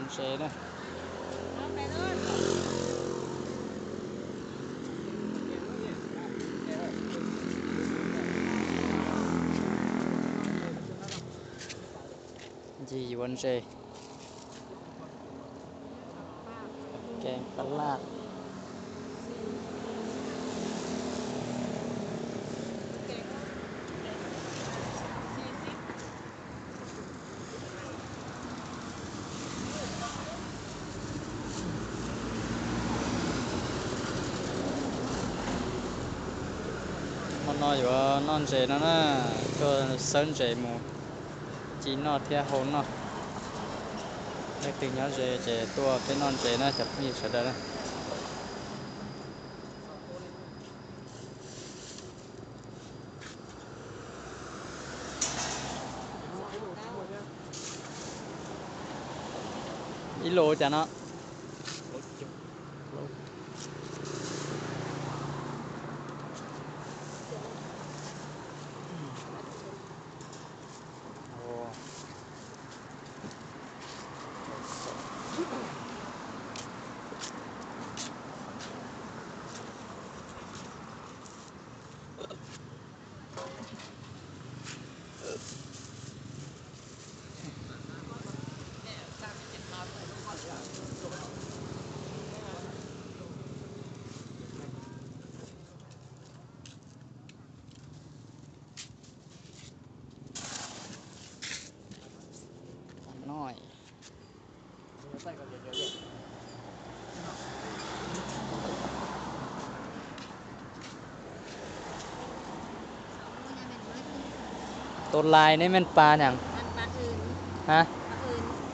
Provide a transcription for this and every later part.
Ntses na. Ncig yuav ntses, kev pab laj. Hmo no yuav noj ntses no na, tuaj xawb ntses mus ci noj thiab hau noj. Leej twg nyob ze ces tuaj peb noj ntses na cov phooj ywg sawv daws na. Ib lus cas no? Tus lais nej men pa nyav? Ha?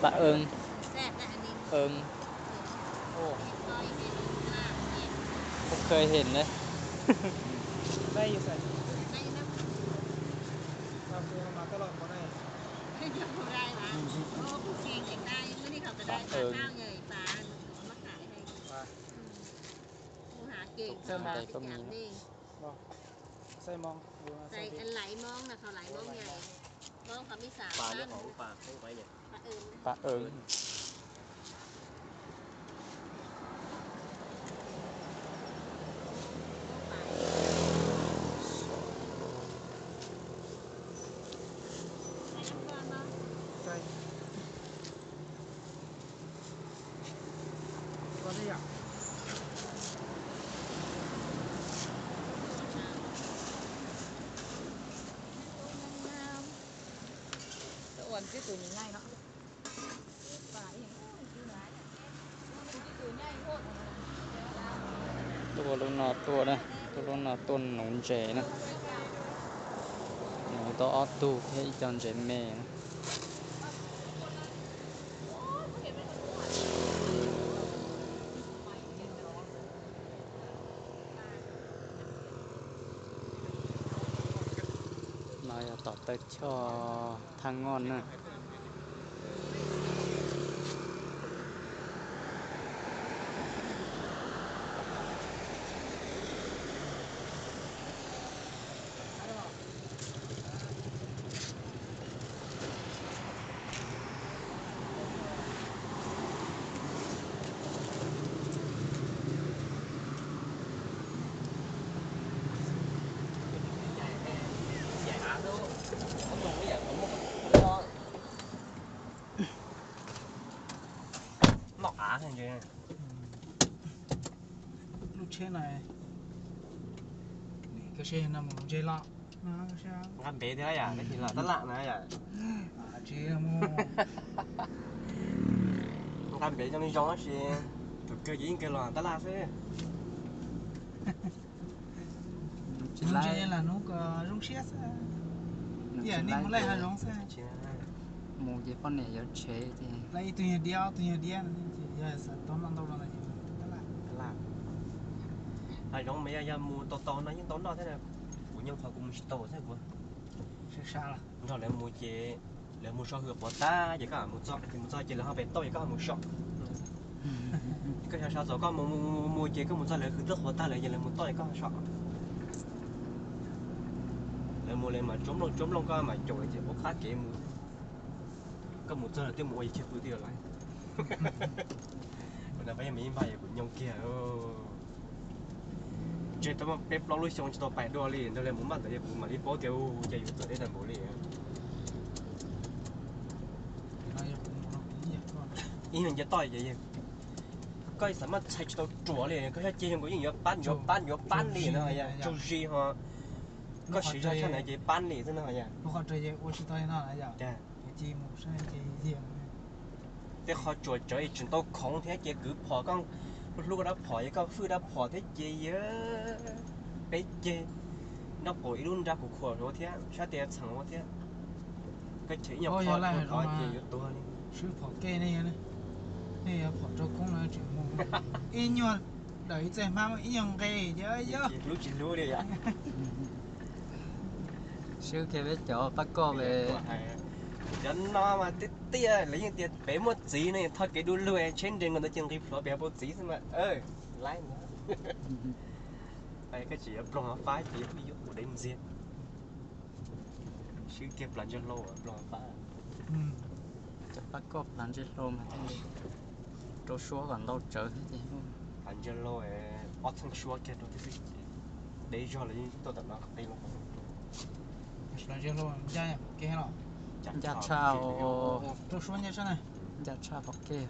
Pa Ees. Ees. Khôngเคยเห็นเลย. Pa Ees. Tus kheej tes koj mi. Lais mong na, lais mong na. Pa Ees. Tuaj lub no tuaj na, tuaj lub no tuaj nuv ntses na. Nuv tau ob tug thiab ib co ntses me na. No yog tom taw choj thaj ngoj na. Noj av. Lub tsheb no, koj seb no mus ntses los. Nqa npev thiab yom, tab sis los tab laj na yom. Nqa npev zoo li zoo tab sis tus kawg ces yeej kawg los tab laj xwb. Ntses lam hnub ko zoo siab xwb. Ib yam nej mus laij hav zoov xwb. Mus ces poj niam yuav tshev ces ib tug yog diab, ob tug yog diab, yog xav tau noj ntau los tab laj. Hav zoov mas yog mus tau tau no yeej tau noj thiab. Kuv nyob qhov kuv mus tsis tau thiab kuv. Nrog lawv mus ces lawv mus so hws quav tag ces koj mus txog, ces mus txog ces lawv ho pem tauj ces koj ho mus so. Koj xav xav txog koj mus mus mus ces koj mus txog lawv hws twb quav tag lawm ces lawv mus tauj ces koj ho so. Lawv mus lawv mas tsuab nplooj tsuab nplooj koj mas caum ces ua qab kev mus. Koj mus txog lawv twb mus ua yam chaw pw twg lawm. Kuv na peb yog me ib npaj yog kuv nyoo kiag. Ntshe tau peb plaub lub xyoo tsis tau pais dua li, nrog li mus npaj ntawd yog kuv mam li paub tias ua cas yuav txawm deb tag npaum li. Ib nyuag nce toj ces koj xav maj txhais tsis tau ruam li, koj xyov ces yog nkaus yeej yuav pab yuav pab yuav pab li no yog tsaug zis ho. Koj siv zog tshaj ntawd ces pab li xwb no yog. Tej qhov tsuas tsawv tsis tau khoov thiab ces kwv phom koj hlub koj dab phom ces koj hwj dab phom thiab ces yog peb ceg nraub qaum ib lub nra khuam khuam thiab sab tias txheem thiab. Koj cheem ib nyuag qho tod ces yuav tuag li. Swb phom kej ne, nej yuav phom rau koob no tseem mus ib nyuag dawm ib txoj hmab ib nyuag nqe. Hlub tsis hlub li yom. Swb kiag peb cov pab koj. Cov no mas tiag tiag lawv yeej tias pem muaj txiv no thoj kev du lug tsheb nres nkaus ntawd ces nqis plhuav pem hauv paus txiv xwb mas. Laib ntag. Koj tsis yuav ploog hov fab ces yuav ua dev ntxiag. Swb kiag plas ntsej hlau ploog hov fab. Cov pab koj plas ntsej hlau mas thiaj li rau suab kom ntau tsawv thiab ces. Plas ntsej hlau ob txheej suab kiag rau thiab xwb ces deb zog los yeej tuaj tom no qi los. Ncaj tshaj, rau suab ncaj tshaj na. Ncaj tshaj pom kej.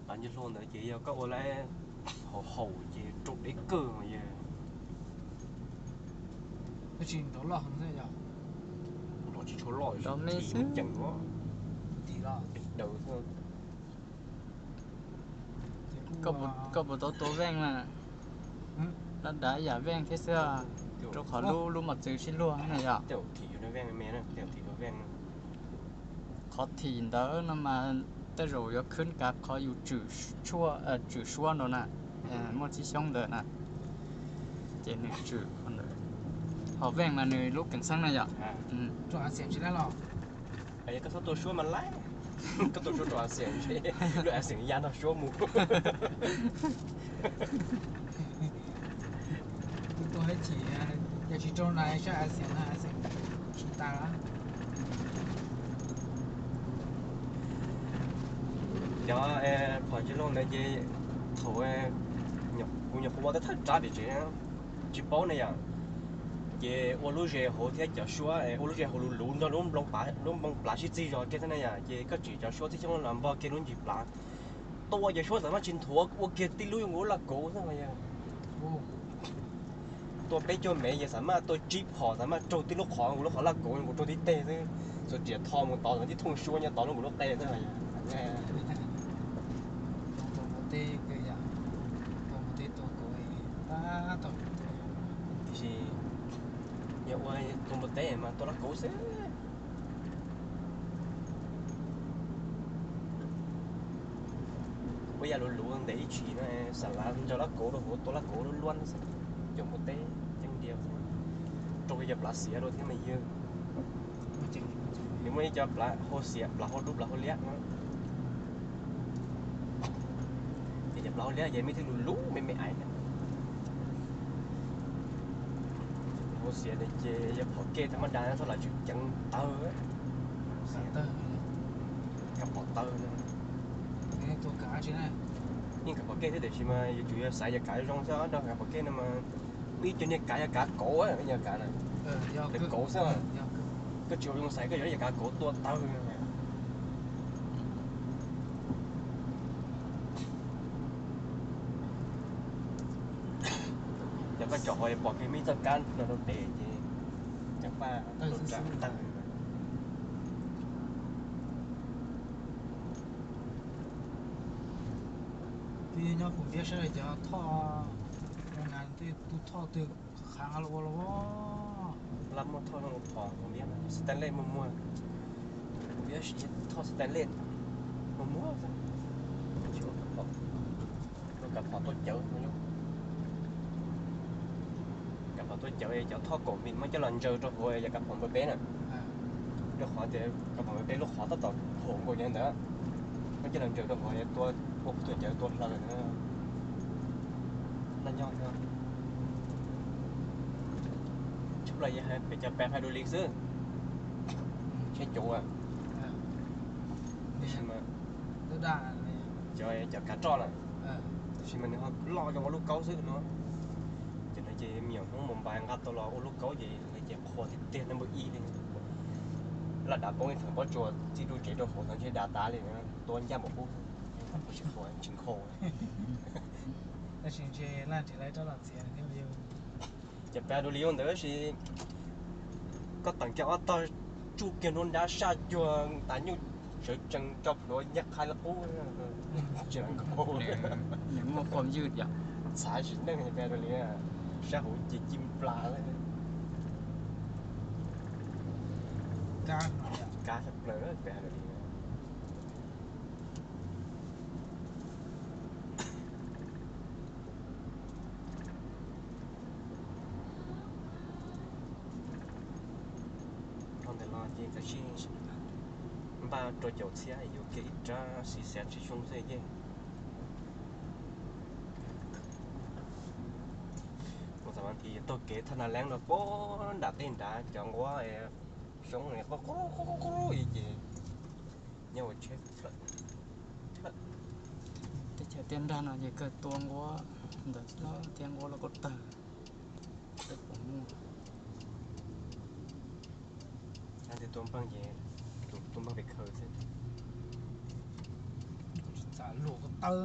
Plas ntsej hlau ntawd ces yog koj ua lawm haum haum ces rau deb kawg yog. Tab sis nrov loj heev xwb yog. Nrov tsis tshua loj, nrov me xwb, ceem los tim los daws xwb. Koj puas tau tua veej mas? Laj dav yam veej thiab xwb, rau qhov lub lub mos txwv sib luag na yom. Qhov thim ntawd no mas tej zaum yuav khwb kav qhov yus tswm suab nrad na, muaj txhib xyoob ntawd na, ces nws tswm qhov ntawd. Ho veej mas nws lub keem xeeb na yom. Koj txhob tua suab mas laib, koj tua suab rau a xiam, lub a xiam ya nrog suab mus. Tus tua hab chim, yog tsis rau na sab a xiam na a xiam tsis tas. Cov phom ntsej hlau ntawd ces thaum kuv nyuam qhuav ua tej thawj rab tim tsev tsis paub ne yom, ces ua lub zes hauv thiab cov suab ua lub zes hauv luv luv nrog lub npoo plav sib txig zog kiag thiab na yom, ces koj tsim cov suab txhib xyoob los npog kiag lub ncig plav, tua cov suab txawm maj tsis nthuav ua kiag tib lub yuav nkaus lub laj kauv xwb mas yog. Tua peb caug mev ces xav maj tua tsib phom xav maj raug tib lub qhov nkaus lub qhov laj kauv nkaus raug tib teg xwb, txuas riam tho mus tod tib thooj suab nyob tod lub nkaus lub qe xwb. Tiam sis yog ua tua npua teb mas tua laj kauv xwb. Ua yam luv luv ntev ib tshim no, xa lav ntsaws laj kauv rau hauv tua laj kauv luab luab xwb, cov npua teb ceeb dias xwb, raug cov plav xiav rau thiab mas yog. Nws muaj ib co plav hau xiav, plav hau dub, plav hau liab no. Ces cov plav hau liab ces me thiaj lus lub me me aiv. Hau xiav ces yog phom kej tag mab da txhob los tsum ceev tawg. Kav phom tawg. Yeej kav phom kej thiab tiam sis mas yuav tsum yog xaiv yam kav zoo xwb, nrog kav phom kej no mas muaj ib co niag kav yog kav kauv, yog kav kauv xwb. Koj tsis ua zoo xaiv koj yuav yam kav kauv tua tawg. Cov koj tsom hauv pom kiag me txoj kab no rau tes ces cov paj tawg. Twb nyob kuv ntiab sab cov thoj, tus thoj twg qhav qhav los ua los. Laj muaj thoj zoo phom kuv ntiab xab tais lej muag muag, kuv ntiab thoj xab tais lej muag muag. Kav phom tuaj cawv, kav phom tuaj cawv cov thoj kaum mis muab coj los ntsaws rau hauv yog kav phom npawg peb na. Rau qhov tias kav phom npawg peb lub qhov tab tom hauv nkaus cov ntawd, muab coj los ntsaws rau hauv tua, ua tuaj cawv tua hlaws na. Laj nyob thiab. Tshaj plaws yog pem cov pem hais dua li xwb. Tsheb cuv, tab sis mas Cov, cov kav roj na, tab sis mas nws ho loj zoo ua lub kaub xwb no. Ces no ces me nyuam Hmoob Mumbai nqa tau los ua lub kaub ces lawv ces qhuas tiag tiag no npawb ib li. Laj dav poob ib thaum pob tsuas txij lub tsev rau hauv thaum ntshe dav tas li, tua ncaj npaum qub, tsis qhuas tsis nkhaus. Tab sis ntshe laj nrhiav lawv rov los txiav thiab. Ces peb dua li ntawd sis koj teem kiag ob tog tsuj kiag nruab nrab saj cuag tas nyuj sawv tsees tso plhuav nyaj qhai li qub. Tsis nkhaus. Nws muaj qhov ywj yom. Txhav sim neej peb dua li, sab hauv ces ci nplas. Kab plaws peb dua li. Thaum ntawd los ces kav tsij npaj rau caum txhiab yuav kiag ib rab xis xav tsis xyoo xwb yeej. Mus txog mas tis taug kev thaj na leeb rau puag nram tej nrad cov nquab xyoob qub qub qub ib ces nyob ua tsheb. Teb chaws tiaj nrag no ces kawg tua nquab ntawd xwb thiab nquab lauj kaub tawg. Peb puas muaj. Tus tua nplooj ces tus tua nplooj pem khaws xwb. Txav luag ko taw.